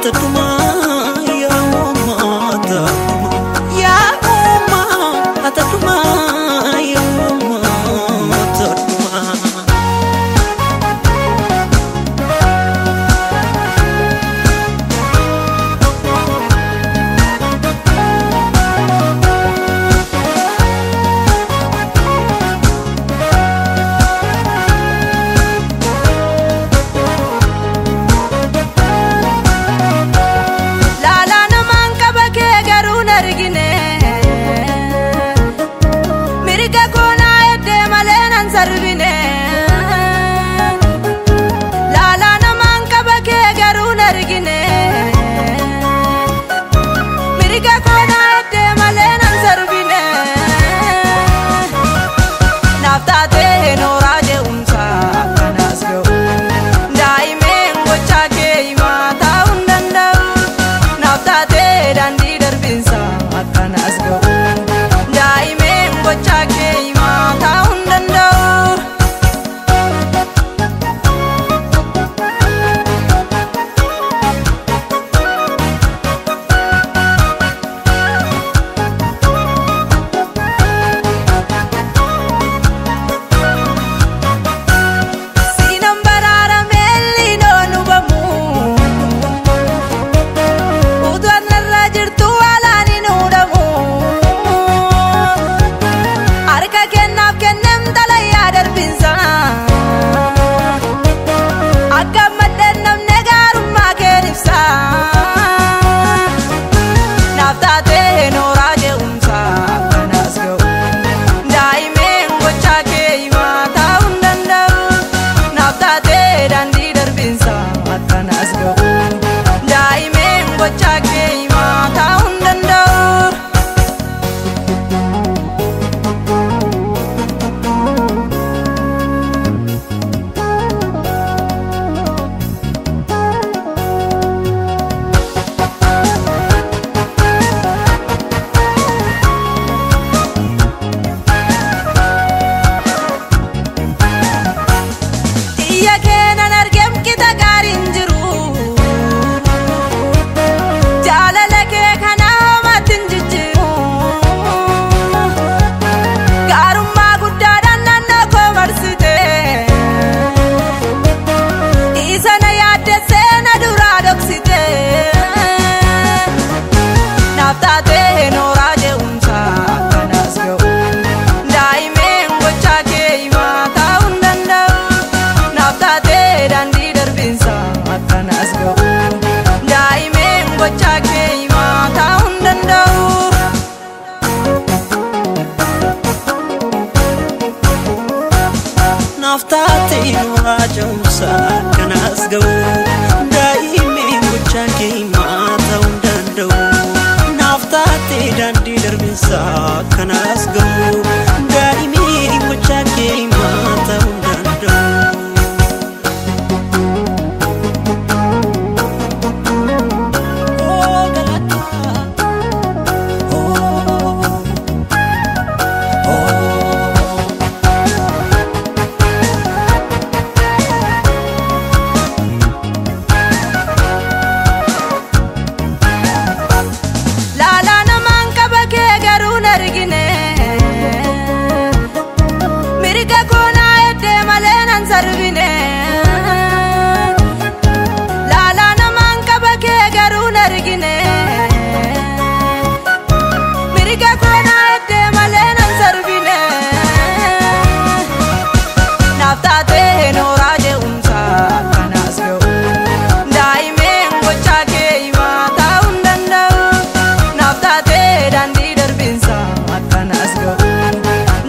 Ataduma ya umma ataduma ya umma ataduma ya umma ataduma.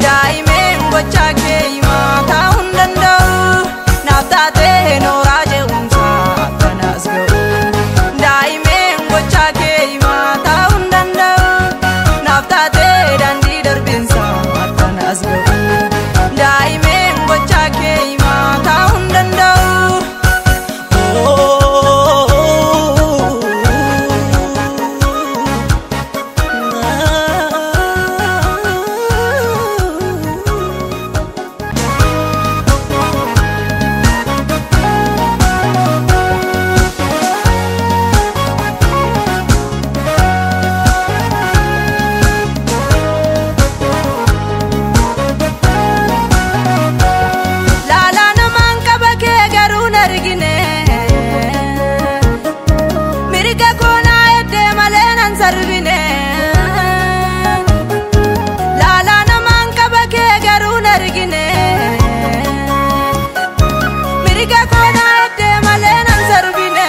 Daa'imeen gochaa kee himaa ta'uu hin danda'u. sarbine. Laalaa namaan qaba kee garuu hin argine. Mirga koo na eddee malee nan sarbine.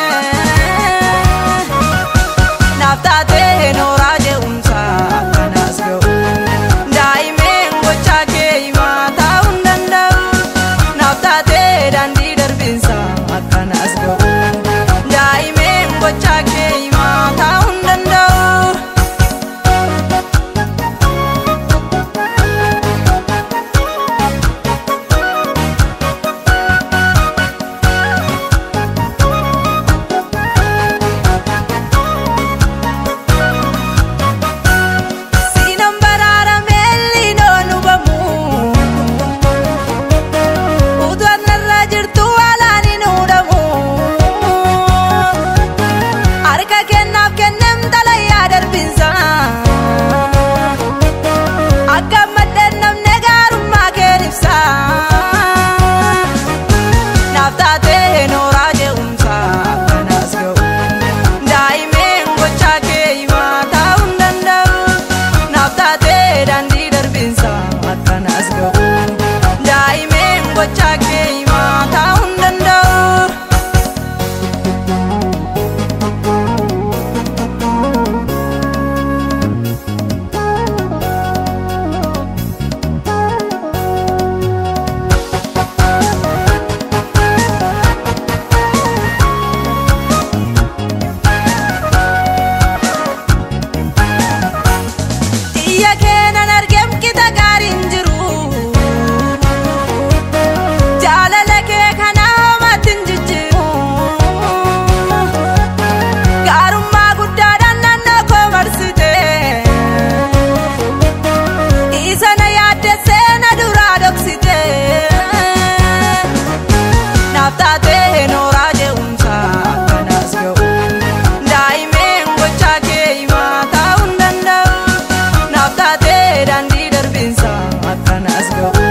Naaf taatee nooraa je'umsa akkanaas ga'u. Daa'imeen gochaa kee himaa ta'uu hin danda'u. Naaf taatee daandii darbinsa akkanaas ga'u. Daa'imeen gochaa kee himaa ta'uu hin danda'u. Siinan baraarame liinoon hubamu. Utuu narra jirtu alaan hin hudamu. Harka kennaaf kennem xalayyaa darbinsa. Akka maddeen namne gaarummaa keen ibsa. Naaf taatee nooraa je'umsa akkanaas ga'u. Daa'imeen gochaa kee himaa ta'uu hin danda'u. Naaf taatee daandii darbinsa akkanaas ga'u. Daa'imeen gochaa kee himaa ta'uu hin danda'u. Xiyya keenan argem qixa gaariin jiru. Jaalala kee kana homaatti hin jijjiiru. Gaarummaa guddaadhaan naannoo koo marsite. Isa na yaaddessee na duraa dhoksite. Naaf taatee nooraa je'umsa akkanaas ga'u. Daa'imeen gochaa kee himaa ta'uu hin danda'u. Naaf taatee daandii darbinsa akkanaas ga'u.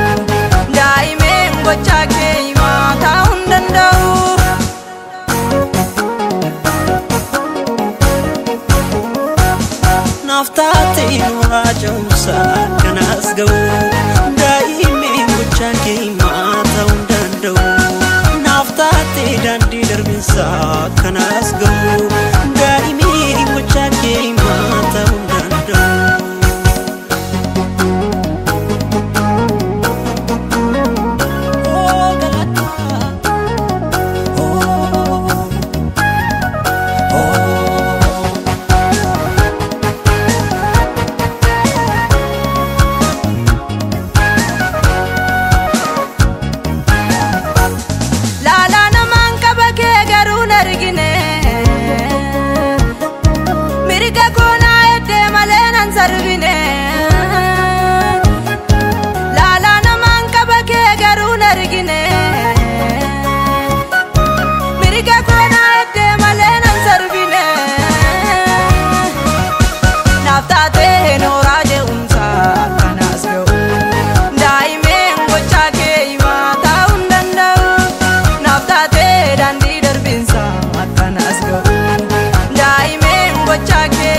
Daa'imeen gochaa kee himaa ta'uu hin danda'u. Naaf taatee nooraa je'umsa akkanaas ga'u. Daa'imeen gochaa kee himaa ta'uu hin danda'u. Naaf taatee daandii darbinsa akkanaas ga'u. Daa'imeen gochaa kee himaa ta'uu hin danda'u. Oh, galataa. Oh, oh. Laalaa namaan qaba kee garuu hin argine. Mirga koo na eddee malee nan sarbine. Laalaa namaan qaba kee garuu hin argine. Mirga koo na eddee malee nan sarbine. Naaf taatee nooraa je'umsa akkanaas ga'u. Daa'imeen gochaa kee himaa ta'uu hin danda'u. Naaf taatee daandii darbinsa akkanaas ga'u. Daa'imeen gochaa kee